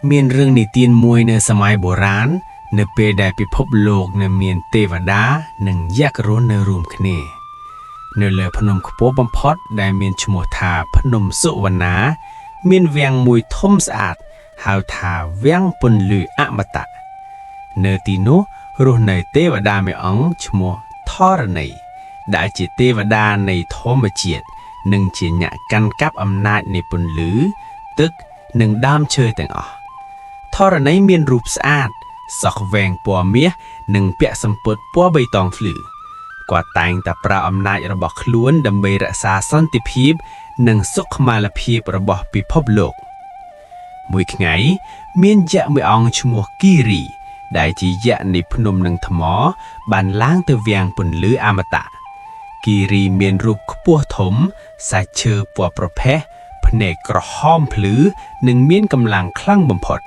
មានរឿងនិទានមួយនៅសម័យបុរាណនៅពេលដែលពិភពលោកនៅមានទេវតានិងយក្សរស់នៅរួមគ្នា នៅលើភ្នំខ្ពស់បំផុតដែលមានឈ្មោះថាភ្នំសុវណ្ណា មានវាំងមួយធំស្អាតហៅថាវាំងពន្លឺអមតៈនៅទីនោះរស់នៅទេវតាមួយអង្គឈ្មោះធរណីដែលជាទេវតានៃធម្មជាតិនិងជាអ្នកកាន់កាប់អំណាចនៃពន្លឺទឹកនិងដើមឈើទាំងអស់ ធរណីមានរូបស្អាតសក់វែងពណ៌មាសនិងពាក់សំពត់ពណ៌បៃតងភ្លឺគាត់តែងតែប្រើអំណាចរបស់ខ្លួនដើម្បីរក្សាសន្តិភាព និងសុខុមាលភាពរបស់ពិភពលោក មួយថ្ងៃមានយក្សមួយអង្គឈ្មោះគីរី ដែលជាយក្សនៃភ្នំនិងថ្ម បានឡើងទៅវាំងពន្លឺអមតៈគីរីមានរូបខ្ពស់ធំសាច់ឈើពណ៌ប្រផេះភ្នែកក្រហមភ្លឺនិងមានកម្លាំងខ្លាំងបំផុត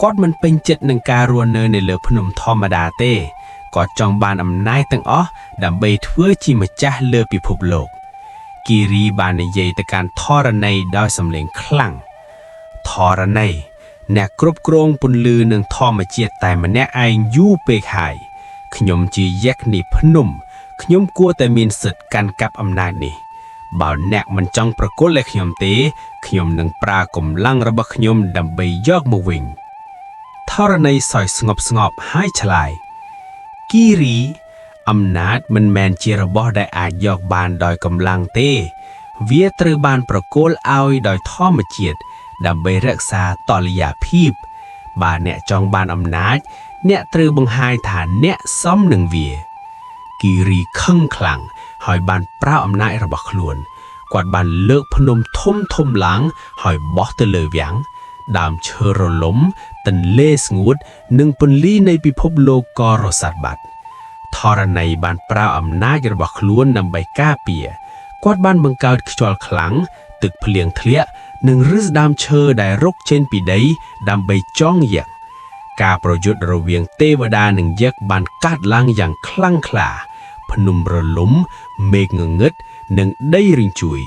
គាត់មិនពេញចិត្តនឹងការរស់នៅនៅលើភ្នំធម្មតាទេគាត់ចង់បានអំណាចទាំងអស់ដើម្បីធ្វើជាម្ចាស់លើពិភពលោក គីរីបាននិយាយទៅកាន់ធរណីដោយសំឡេងខ្លាំងធរណីអ្នកគ្រប់គ្រងពន្លឺនិងធម្មជាតិតែម្នាក់ឯងយូរពេកហើយខ្ញុំជាយក្សនៃភ្នំខ្ញុំគួរតែមានសិទ្ធិកាន់កាប់អំណាចនេះ បើអ្នកមិនចង់ប្រគល់ឲ្យខ្ញុំទេខ្ញុំនឹងប្រើកម្លាំងរបស់ខ្ញុំដើម្បីយកមកវិញ ធរណីសើចស្ងប់ស្ងប់ហើយឆ្លើយគីរីអំណាចមិនមែនជារបស់ដែលអាចយកបានដោយកម្លាំងទេ វាត្រូវបានប្រគល់ឲ្យដោយធម្មជាតិដើម្បីរក្សាតុល្យភាព បើអ្នកចង់បានអំណាច អ្នកត្រូវបង្ហាញថាអ្នកសមនឹងវា គីរីខឹងខ្លាំងហើយបានប្រើអំណាចរបស់ខ្លួន គាត់បានលើកភ្នំធំធំឡើងហើយបោះទៅលើវាំងដើមឈើរលំទន្លេស្ងួត និងពន្លឺនៃពិភពលោកក៏រសាត់បាត់ធរណីបានប្រើអំណាចរបស់ខ្លួនដើម្បីការពារគាត់បានបង្កើតខ្យល់ខ្លាំងទឹកភ្លៀងធ្លាក់និងឫសដើមឈើដែលរុកចេញពីដីដើម្បីចងយក្សការប្រយុទ្ធរវាងទេវតានិងយក្សបានកើតឡើងយ៉ាងខ្លាំងក្លា ភ្នំរលំមេឃងងឹតនិងដីរញ្ជួយ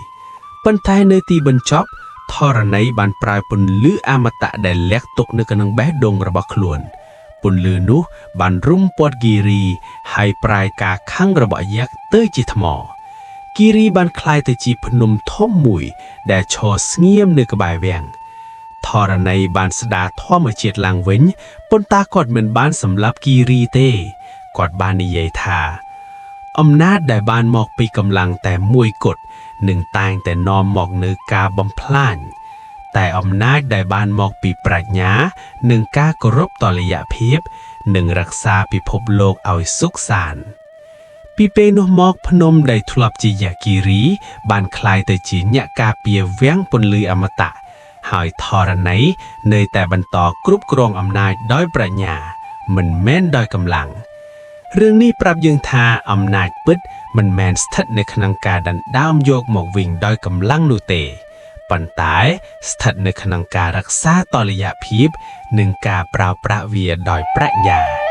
ប៉ុន្តែនៅទីបញ្ចប់ធរណីបានប្រើពន្លឺអមតៈដែលលាក់ទុកនៅក្នុងបេះដូងរបស់ខ្លួន ពន្លឺនោះបានរុំព័ទ្ធគីរីហើយប្រែការខឹងរបស់យក្សទៅជាថ្មគីរីបានក្លាយទៅជាភ្នំធំមួយ ដែលឈរស្ងៀមនៅក្បែរវាំងធរណីបានស្ដារធម្មជាតិឡើងវិញប៉ុន្តែគាត់មិនបានសម្លាប់គីរីទេគាត់បាននិយាយថា អំណាចដែលបានមកពីកម្លាំងតែមួយគត់នឹងតែងតែនាំមកនូវការបំផ្លាញតែអំណាចដែលបានមកពីប្រាជ្ញានិងការគោរពតុល្យភាពនឹងរក្សាពិភពលោកឲ្យសុខសាន្តពីពេលនោះមកភ្នំដែលធ្លាប់ជាយក្សគិរី បានក្លាយទៅជាអ្នកការពារវាំងពន្លឺអមតៈហើយធរណីនៅតែបន្តគ្រប់គ្រងអំណាចដោយប្រាជ្ញា មិនមែនដោយកម្លាំង រឿងនេះប្រាប់យើងថាអំណាចពិតមិនមែនស្ថិតនៅក្នុងការដណ្ដើមយកមកវិញដោយកម្លាំងនោះទេប៉ុន្តែស្ថិតនៅក្នុងការរក្សាតុល្យភាព និងការប្រើប្រាស់វាដោយប្រាជ្ញា។